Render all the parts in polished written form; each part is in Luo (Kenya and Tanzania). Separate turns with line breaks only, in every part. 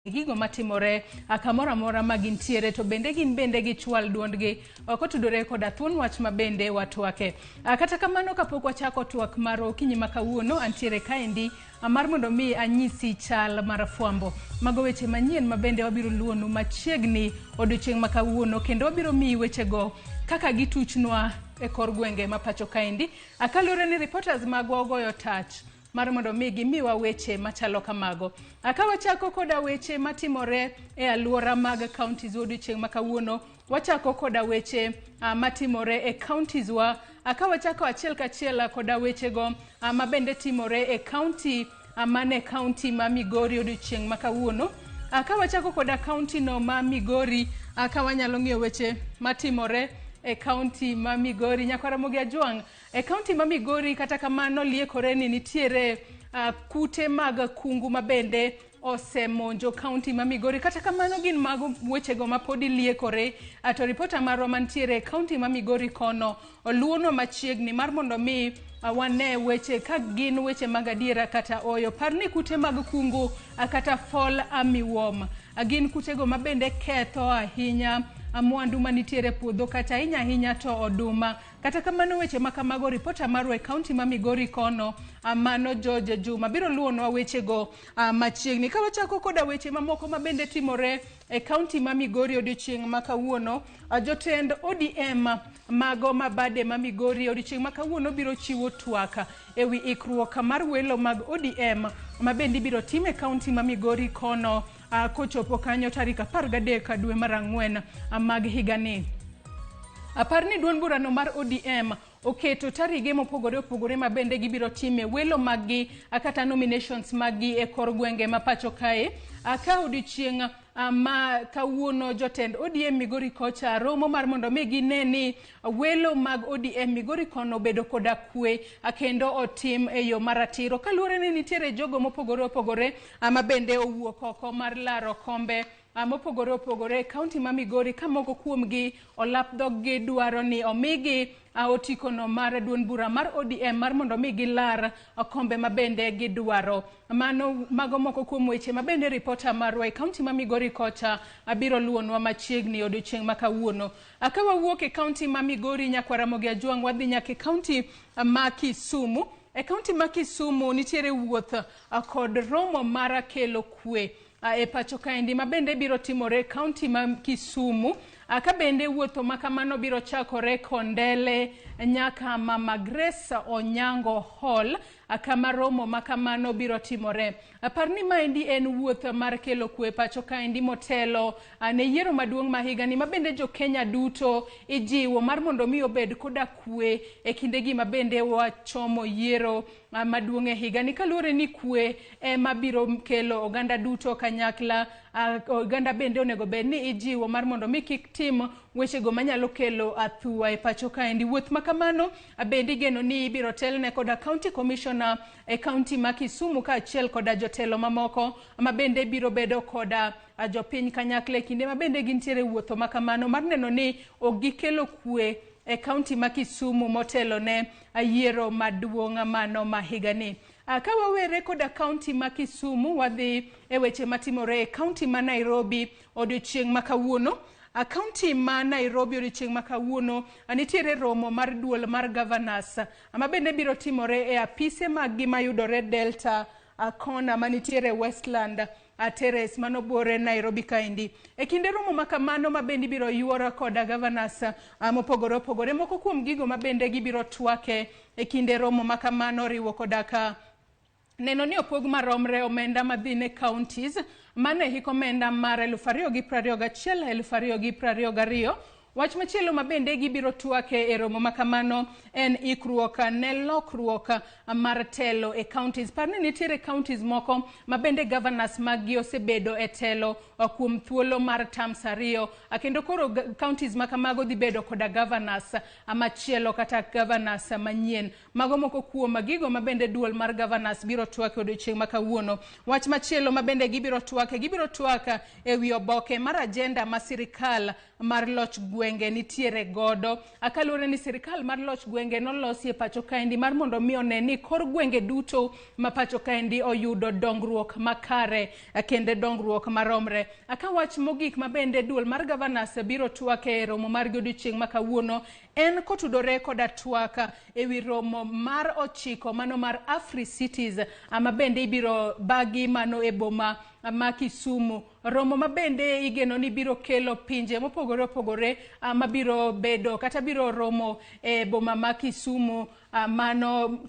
Gigo matimore kamoro amora ma gintiere to bende gin bende gichwal duondgi kotudore koda thuon wach ma bende watwake. Kata kamano kapok wachako twak mar okinyi ma kawuono antiere kaendi mar mondo mi anyisi chal mar fwambo. Mago weche manyien ma bende wabiro luwonu machiegni odiochieng' ma kawuono kendo wabiro miyi wechego kaka gituchnwa e kor gwenge ma pacho kaendi. Kaluwore ni reporters magwa ogoyo tach mar mondo mi gimiwa weche machalo kamago. Ka wachako koda weche matimore e aluora mag counties odiochieng' ma kawuono, wachako koda weche matimore e counties wa. Ka wachako achiel kachiel koda wechego mabende timore e county mane county ma Migori odiochieng' ma kawuono. Ka wachako koda county no ma Migori, ka wanyalo ng'iyo weche matimore e county ma Migori. Nyakwar Ramogi Ajwang', E kaunti ma Migori kata kamano liekore ni nitiere kute mag kungu ma bende osemonjo kaunti ma Migori. Kata kamano gin mago wechego ma podi liekore. To ripota marwa mantiere e kaunti ma Migori kono oluwonwa machiegni mar mondo mi wane weche ka gin weche mag adiera kata oyo. Par ni kute mag kungu kata fall armyworm gin kutego ma bende ketho ahinya mwandu manitiere e puodho kata ahinya ahinya to oduma. Kata kamano weche ma kamago ripota marwa e kaunti ma Migori kono mano George Juma biro luwonwa wechego machiegni. Ka wachako koda weche mamoko ma bende timore e kaunti ma Migori odiochieng' ma kawuono, jotend ODM mago ma bade ma Migori odiochieng' ma kawuono biro chiwo twak e wi ikruok mar welo mag ODM ma bende ibiro tim e kaunti ma Migori kono kochopo kanyo tarik 13 dwe mar ang'wen mag higani. Apar ni duond burano mar ODM oketo tarige mopogore opogore ma bende gibiro time welo maggi kata nominations maggi e kor gwenge ma pacho kae. Ka odiochieng' ma kawuono jotend ODM Migori kocha romo mar mondo mi gine ni welo mag ODM Migori kono obedo koda kwe kendo otim e yo maratiro. Kaluwore ni nitiere jogo mopogore opogore ma bende owuok oko mar laro kombe mopogore opogore e kaunti ma Migori ka moko kuomgi olap dhoggi dwaro ni omigi otikono mar duond bura mar ODM mar mondo mi gilar kombe ma bende gidwaro. Mano mago moko kuom weche ma bende ripota marwa e kaunti ma Migori kocha biro luwonwa machiegni odiochieng' ma kawuono. Ka wawuok e kaunti ma Migori nyakwar Ramogi Ajwang' wadhi nyaka e kaunti ma Kisumu. E kaunti ma Kisumu nitiere wuoth kod romo mar kelo kwe e pacho kaendi ma bende biro timore e kaunti ma Kisumu. Ka bende wuotho ma kamano biro chakore Kondele nyaka Mama Grace Onyango Hall kama romo ma kamano biro timore. Par ni maendi en wuoth mar kelo kwe pacho kaendi motelo ne yiero maduong' ma higani ma bende jo Kenya duto ijiwo mar mondo mi obed koda kwe e kindegi ma bende wachomo yiero maduong' e higani kaluwore ni kwe ema biro kelo oganda duto kanyakla. Oganda bende onego bed ni ijiwo mar mondo mi kik tim wechego manyalo kelo athuwa e pacho kaendi. Wuoth ma kamano bende igeno ni ibiro telne koda County Commissioner e kaunti ma Kisumu kaachiel koda jotelo mamoko ma bende biro bedo koda jopiny kanyakla e kinde ma bende gintiere wuotho ma kamano mar neno ni ok gikelo kwe e kaunti ma Kisumu motelo ne yiero maduong' mano ma higani. Ka wawere koda kaunti ma Kisumu, wadhi e weche matimore e kaunti ma Nairobi odiochieng' ma kawuono. Kaunti ma Nairobi odiochieng' ma kawuono nitiere romo mar duol mar governors ma bende biro timore e apise maggi mayudore Delta Corner manitiere Westland Terrace mano buore Nairobi kaendi. E kinde romo ma kamano ma bende ibiro yuor koda governors mopogore opogore, moko kuom gigo ma bende gibiro twake e kinde romo ma kamano oriwo koda ka neno ni opog maromre omenda madhi ne counties mano e hik omenda mar 2021 2022. Wach machielo ma bende gibiro twake e romo ma kamano en ikruok ne lokruok mar telo e counties. Par ni nitiere counties moko ma bende governors maggi osebedo e telo kuom thuolo mar terms ariyo, kendo koro counties ma kamago dhi bedo koda governors machielo kata governors manyien. Mago moko kuom gigo ma bende duol mar governors biro twak e odiochieng' ma kawuono. Wach machielo ma bende gibiro twak, gibiro twak e wi oboke mar agenda ma sirikal mar loch gweng' gwenge nitiere godo. Kaluwore ni sirikal mar loch gwenge nolosi e pacho kaendi mar mondo mi one ni kor gwenge duto ma pacho kaendi oyudo dongruok makare kendo dongruok maromre. Ka wach mogik ma bende duol mar governors biro twak e romo margi odiochieng' ma kawuono en kotudore koda twak ewi romo mar 9 mano mar Africities ma bende ibiro bagi mano e boma ma Kisumu. Romo ma bende igeno ni biro kelo pinje mopogore opogore mabiro bedo kata biro romo e boma ma Kisumu, mano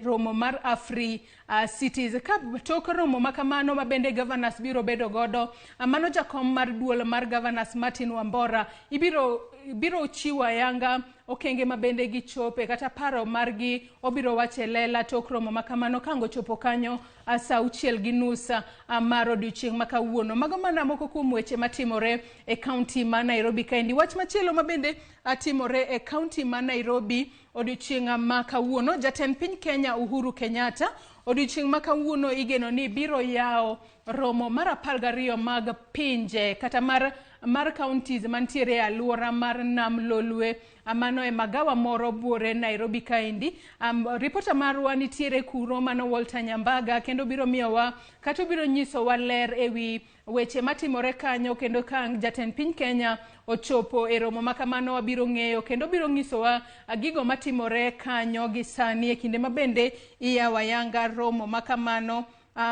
romo mar Africities. Ka tok romo ma kamano ma bende governors biro bedo godo, mano jakom mar duol mar governors Martin Wambora ibiro chiwo ayanga okenge ma bende gichope kata paro margi obiro wacho e lela tok romo ma kamano ka ang' ochopo kanyo sa 6:30 mar odiochieng' ma kawuono. Mago mana moko kuom weche matimore e kaunti ma Nairobi kaendi. Wach machielo ma bende timore e kaunti ma Nairobi odiochieng' ma kawuono, jatend piny Kenya Uhuru Kenyatta odiochieng' ma kawuono igeno ni biro yawo romo mar 12 mag pinje kata mar counties mantiere e alwora mar Nam Lolwe, mano e magawa moro buore Nairobi kaendi. Ripota marwa nitiere kuro mano Walter Nyambaga kendo biro miyowa kata obiro nyisowa ler ewi weche matimore kanyo, kendo ka jatend piny Kenya ochopo e romo ma kamano wabiro ng'eyo kendo biro nyisowa gigo matimore kanyo gi sani e kinde ma bende iyawo ayanga romo ma kamano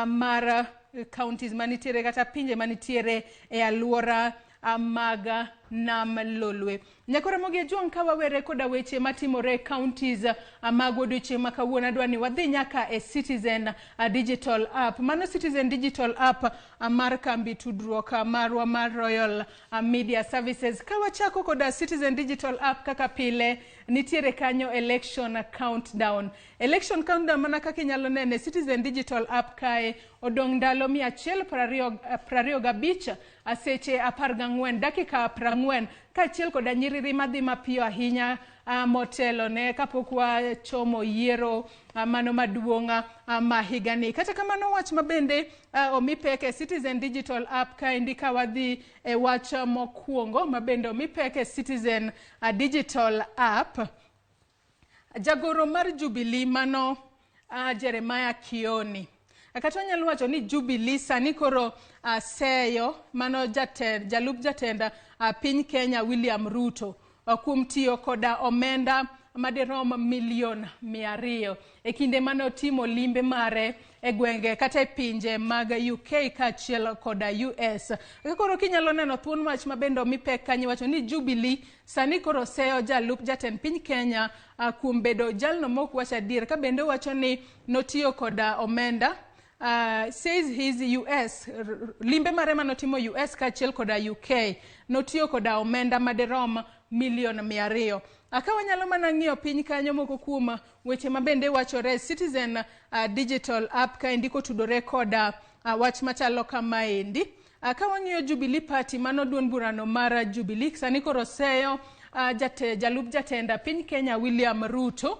mar counties manitiere kata pinje manitiere e alwora mag Nam Lolwe. Nyakora Ramogi Ajwang', ka wawere koda weche matimore e counties mag odiochieng' ma kawuono, adwa ni wadhi nyaka e Citizen Digital App. Mano Citizen Digital App mar kambi tudruok marwa mar Royal Media Services. Ka wachako koda Citizen Digital App kaka pile, nitiere kanyo election countdown. Election countdown mana kaka inyalo nene Citizen Digital App kae odong' ndalo 125, seche 14 dakika 40 kaachiel koda nyiriri madhi mapiyo ahinya motelo ne kapok wachomo yiero mano maduong' ma higani. Kata kamano wach mabende omi pek e Citizen Digital App kaendi, ka wadhi e wach mokwongo mabende omi pek e Citizen Digital App, jagoro mar Jubilee mano Jeremiah Kioni, kata wanyalo wacho ni Jubilee sani koro seyo mano jalup jatend piny Kenya William Ruto kuom tiyo koda omenda madirom milion 200 e kinde mane otimo limbe mare e gwenge kata e pinje mag UK kaachiel koda US. Koro kinyalo neno thuon wach ma bende omi pek kanyo wacho ni Jubilee sani koro seyo jalup jatend piny Kenya kuom bedo jalno mok wach adier, ka bende owacho ni notiyo koda omenda says his US limbe mare manotimo US kaachiel koda UK notiyo koda omenda madirom milion 200. Ka wanyalo mana ng'iyo piny kanyo moko kuom weche mabende wachore Citizen Digital App kaendi kotudore koda wach machalo kamaendi. Ka wang'iyo Jubilee Party, mano duond burano mar Jubilee sani koro seyo jalup jatend piny Kenya William Ruto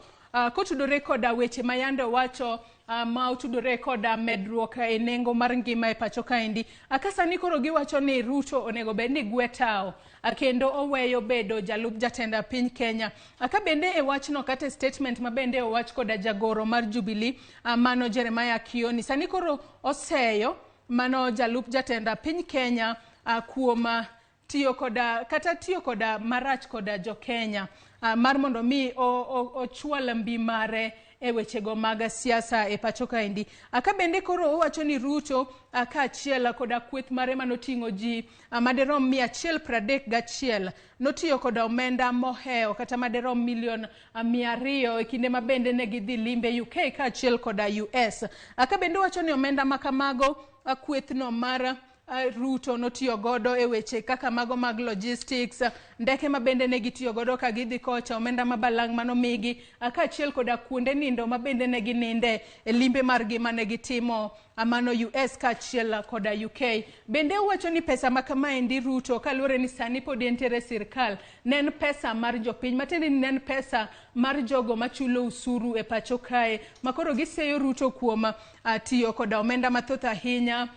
kotudore koda weche ma yande owacho ma otudore koda medruok e nengo mar ngima e pacho kaendi. Ka sani koro giwacho ni Ruto onego bed ni gwe tawo kendo oweyo bedo jalup jatend piny Kenya. Ka bende e wachno kata e statement ma bende owach koda jagoro mar Jubilee mano Jeremiah Kioni, sani koro oseyo mano jalup jatend piny Kenya kuom tiyo koda kata tiyo koda marach koda jo Kenya mar mondo mi ochwal mbi mare e wechego mag siasa e pacho kaendi. Ka bende koro owacho ni Ruto kaachiel koda kweth mare manoting'o ji madirom 131 notiyo koda omenda mohewo kata madirom milion 200 e kinde ma bende ne gidhi limbe UK kaachiel koda US. Ka bende owacho ni omenda ma kamago kwethno mar Ruto notiyo godo e weche kaka mago mag logistics, ndeke ma bende ne gitiyo godo ka gidhi kocha, omenda ma balang' manomigi, kaachiel koda kuonde nindo ma bende ne gininde e limbe margi mane gitimo mano US kaachiel koda UK. Bende owacho ni pesa ma kamaendi Ruto kaluwore ni sani pod entiere e sirkal, ne en pesa mar jopiny, matiende ni ne en pesa mar jogo machulo usuru e pacho kae, ma koro giseyo Ruto kuom tiyo koda omenda mathoth ahinya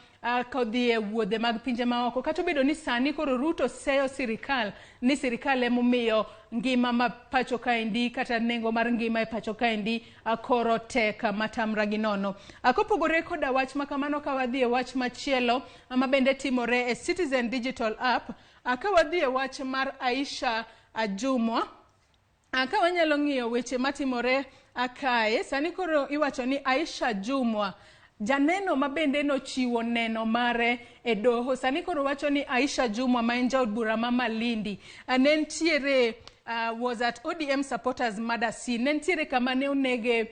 Kodhi e wuodhe mag pinje maoko, kata obedo ni sani koro Ruto seyo sirikal ni sirikal emomiyo ngima ma pacho kaendi kata nengo mar ngima e pacho kaendi koro tek matamra gi nono. Kopogore koda wach ma kamano, ka wadhi e wach machielo ma bende timore e Citizen Digital App, ka wadhi e wach mar Aisha Jumwa, ka wanyalo ng'iyo weche matimore kae, sani koro iwacho ni Aisha Jumwa, janeno ma bende nochiwo neno mare e doho, sani koro wacho ni Aisha Jumwa ma en jaod bura ma Malindi ne nitiere, was at ODM supporters murder scene, ne nitiere kama ne onege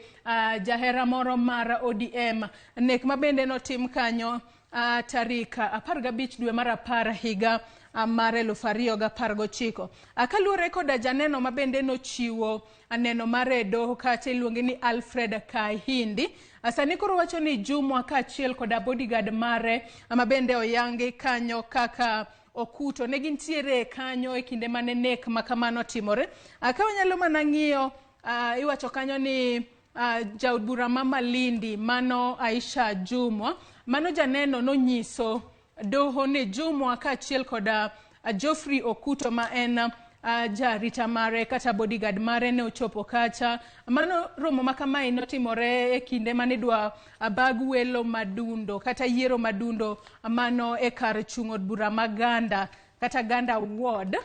jahera moro mar ODM, nek ma bende notim kanyo tarik 15 dwe mar 10 higa mar 2019. Kaluwore koda janeno ma bende nochiwo neno mare e doho kacha iluonge ni Alfred Kahindi, sani koro wacho ni Jumwa kaachiel koda bodyguard mare ma bende oyangi kanyo kaka Okuto ne gintiere kanyo e kinde mane nek ma kamano timore. Ka wanyalo mana ng'iyo, iwacho kanyo ni jaod bura ma Malindi mano Aisha Jumwa, mano janeno nonyiso doho ni Jumwa kaachiel koda Geoffrey Okuto ma en jarita mare kata bodyguard mare ne ochopo kacha. Mano romo ma kamae notimore e kinde mane idwa bag welo madundo kata yiero madundo mano e kar chung' od bura ma Ganda kata Ganda Ward,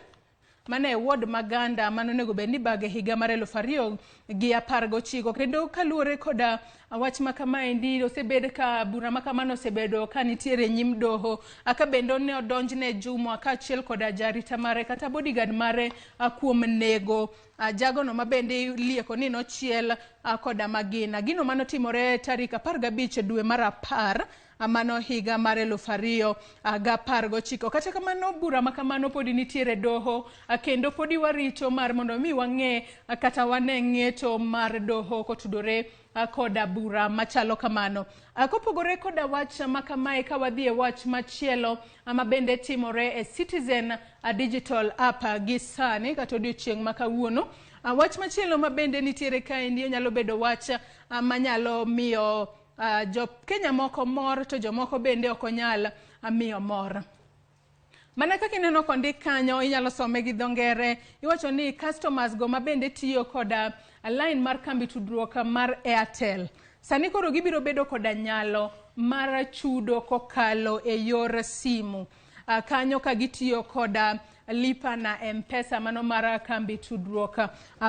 mano e ward ma Ganda mano onego bed ni ibage higa mar 2019. Kendo kaluwore koda wach ma kamaendi, osebed ka bura ma kamano osebedo ka nitiere e nyim doho, ka bende ne odonjne Jumwa kaachiel koda jarita mare kata bodyguard mare kuom nego jagono ma bende ilieko ni nochiel koda magina. Gino manotimore tarik 15 dwe mar 10 mano higa mar 2019. Kata kamano bura ma kamano podi nitiere doho, kendo podi warito mar mondo mi wang'e kata wane ng'eto mar doho kotudore koda bura machalo kamano. Kopogore koda wach ma kamae, ka wadhi e wach machielo ma bende timore e Citizen Digital App gi sani kata odiochieng' ma kawuono, wach machielo ma bende nitiere kaendi nyalo bedo wach manyalo miyo jo Kenya moko mor to jomoko bende ok onyal miyo mor. Mana kaka ineno kondik kanyo, inyalo some gi dho ngere, iwacho ni customers go ma bende tiyo koda line mar kambi tudruok mar Airtel, sani koro gibiro bedo koda nyalo mar chudo kokalo e yor simu kanyo ka gitiyo koda lipa na M-Pesa mano mar kambi tudruok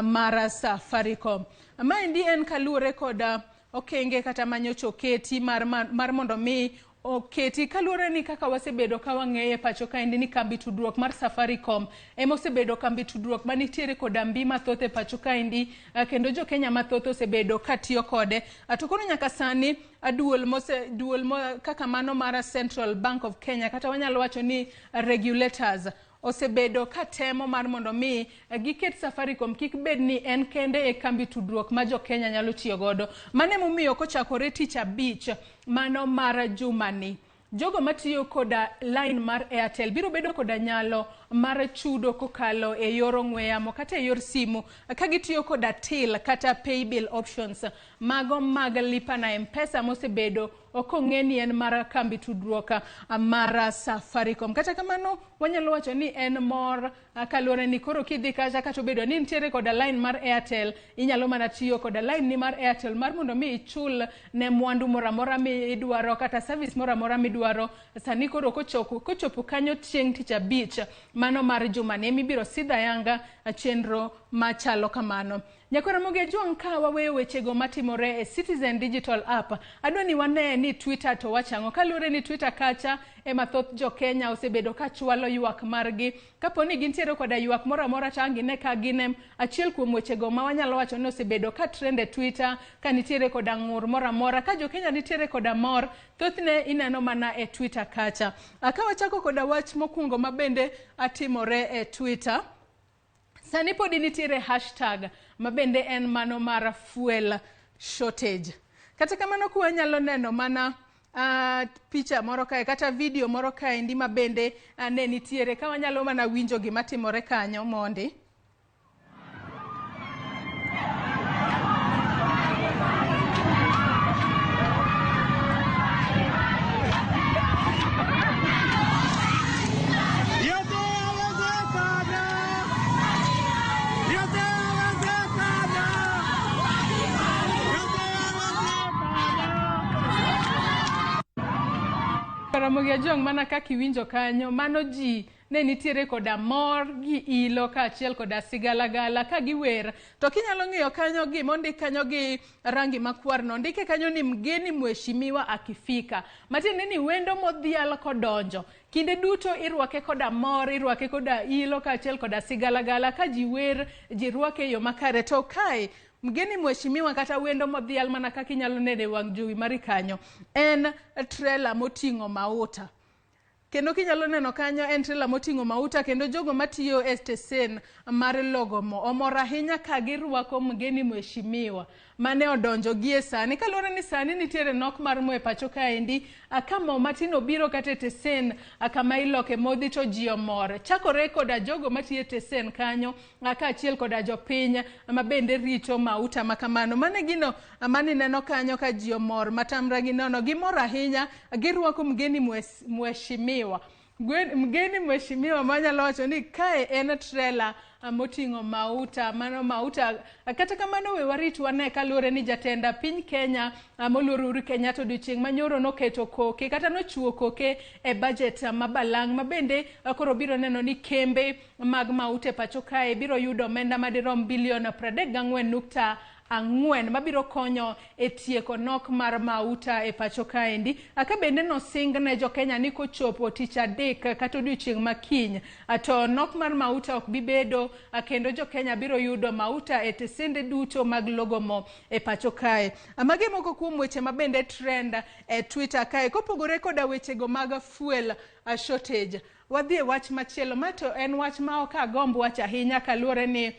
mar Safaricom. Maendi en kaluwore koda okenge kata manyocha oketi mar mondo mi oketi kaluwore ni kaka wasebedo ka wang'eye pacho kaendi ni kambi tudruok mar Safaricom ema osebedo kambi tudruok manitiere koda mbi mathoth e pacho kaendi, kendo jo Kenya mathoth osebedo katiyo kode. To koro nyaka sani duol kaka mano mar Central Bank of Kenya kata wanyalo wacho ni regulators osebedo ka temo mar mondo mi giket Safaricom kik bed ni en kende e kambi tudruok ma jo Kenya nyalo tiyo godo. Mano emomiyo kochakore tich abich mano mar jumani, jogo matiyo koda line mar Airtel biro bedo koda nyalo mar chudo kokalo e yor ong'we yamo kata e yor simu ka gitiyo koda till kata paybill options mago mag lipa na M-Pesa mosebedo ok ong'e ni en mar kambi tudruok mar Safaricom. Kata kamano wanyalo wacho ni en mor kaluwore ni koro kidhi kacha kata obedo ni nitiere koda line mar Airtel, inyalo mana tiyo koda line ni mar Airtel mar mondo mi ichul ne mwandu moro amora midwaro kata service moro amora midwaro. Sani koro kochopo kanyo chieng' tich abich mano mar jumani emibiro sidh ayanga chenro machalo kamano. Nyakwar Ramogi Ajwang', ka waweyo wechego matimore e Citizen Digital App, adwa ni wane ni Twitter to wachang'o. Kaluwore ni Twitter kacha ema thoth jo Kenya osebedo ka chwalo ywak margi. Kapo ni gintiere koda ywak moro amora to ang' gine ka gin achiel kuom wechego ma wanyalo wacho ni osebedo ka trend e Twitter, ka nitiere koda ng'ur moro amora, ka jo Kenya nitiere koda mor, thothne ineno mana e Twitter kacha. Ka wachako koda wach mokwongo ma bende atimore e Twitter, sani podi nitiere hashtag ma bende en mano mar fuel shortage. Kata kamano kwa wanyalo neno mana picha moro kae kata video moro kaendi ma bende ne nitiere, ka wanyalo mana winjo gima timore kanyo mondi. Ramogi Ajwang' mana kaka iwinjo kanyo, mano ji ne nitiere koda mor gi ilo kaachiel koda sigalagala ka giwer. To kinyalo ng'iyo kanyo gima ondik kanyo gi rangi makwarno, ondike kanyo ni mgeni mheshimiwa akifika. Matiende ni wendo modhial kodonjo, kinde duto irwake koda mor, irwake koda ilo kaachiel koda sigalagala ka ji wer, ji rwake e yo makare. To kae mgeni mheshimiwa kata wendo modhial mana kaka inyalo neno e wang' jowi mari kanyo, en trela moting'o mauta. Kendo kinyalo neno kanyo en trela moting'o mauta kendo jogo matiyo e stesen mar logo mo omor ahinya ka girwako mgeni mheshimiwa mane odonjo gie sani. Kaluwore ni sani nitiere nok mar mo e pacho kaendi, ka mo matin obiro kata e stesen kama iloke modhi to ji omor. Chakore koda jogo matiyo e stesen kanyo kaachiel koda jopiny ma bende rito mauta ma kamano. Mano e gino mane ineno kanyo ka ji omor matamra gi nono. Gimor ahinya, girwako mgeni mheshimiwa. Mgeni mheshimiwa manyalo wacho ni kae en trela moting'o mauta, mano mauta. Kata kamano we warit wane kaluwore ni jatend piny Kenya moluor Uhuru Kenyatta odiochieng' manyoro noketo koke kata nochiwo koke e budget ma balang' ma bende koro biro neno ni kembe mag mauta e pacho kae biro yudo omenda madirom bilion 34.4 mabiro konyo e tieko nok mar mauta e pacho kaendi. Ka bende nosing ne jo Kenya ni kochopo tich adek kata odiochieng' ma kiny to nok mar mauta ok bi bedo kendo jo Kenya biro yudo mauta e tesende duto mag logo mo e pacho kae. Magi moko kuom weche ma bende trend e Twitter kae kopogore koda wechego mag fuel shortage. Wadhi e wach machielo, ma to en wach ma ok agomb wacho ahinya kaluwore ni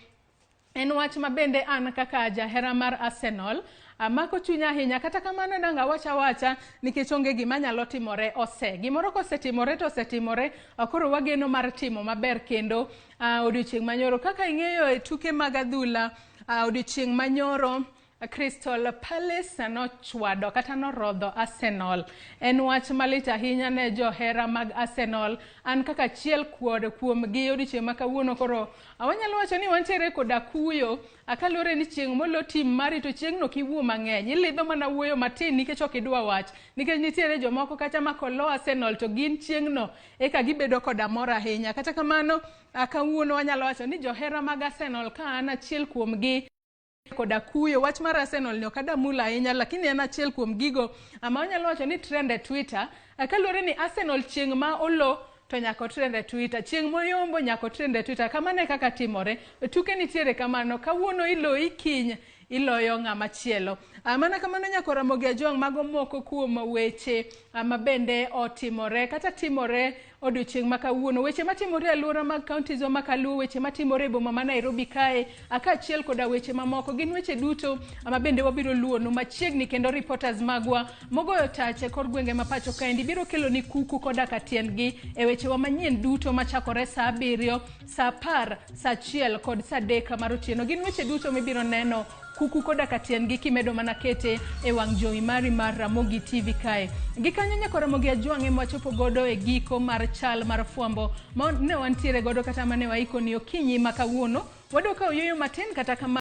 en wach ma bende an kaka jahera mar Arsenal mako chunya ahinya. Kata kamano dang' awach awacha nikech onge gima nyalo timore ose. Gimoro kosetimore to osetimore, koro wageno mar timo maber kendo odiochieng' manyoro. Kaka ing'eyo e tuke mag adhula odiochieng' manyoro Crystal Palace nochwado kata norodho Arsenal. En wach malit ahinya ne johera mag Arsenal. An kaka achiel kuomgi odiochieng' ma kawuono koro wanyalo wacho ni wantiere koda kuyo kaluwore ni chieng' molo tim mari to chieng'no ok iwuo mang'eny. Ilidho mana wuoyo matin nikech ok idwa wach. Nikech nitiere jomoko kata ma kolo Arsenal to gin chieng'no eka gibedo koda mor ahinya. Kata kamano kawuono wanyalo wacho ni johera mag Arsenal ka an achiel kuomgi koda kuyo. Wach mar Arsenal ni ok adamul ahinya, lakini en achiel kuom gigo ma wanyalo wacho ni trend e Twitter kaluwore ni Arsenal chieng' ma olo to nyaka otrend e Twitter, chieng' moyombo nyaka otrend e Twitter. Kamano e kaka timore. Tuke nitiere kamano. Kawuono iloyi, kiny iloyo ng'ama chielo. Mana kamano nyaka Ramogi Ajwang', mago moko kuom weche ma bende otimore kata timore odiochieng' ma kawuono. Weche matimore e alwora mag counties wa ma kaluo, weche matimore e boma ma Nairobi kae, kaachiel koda weche mamoko gin weche duto ma bende wabiro luwonu machiegni kendo reporters magwa mogoyo tach e kor gwenge ma pacho kaendi biro kelo ni kuku koda ka tiendgi e wechewa manyien duto machakore saa 7, saa 10, saa 1 kod saa 3 mar otieno. Gin weche duto mibiro neno kuku koda ka tiendgi kimedo mana kete e wang' jowi mari mar Ramogi TV kae. Gikanyo nyaka Ramogi Ajwang' ema wachopo godo e giko mar chal mar fwambo ma ne wantiere godo kata mane waiko ni okinyi ma kawuono. Wadwa kawo yueyo matin kata kamano.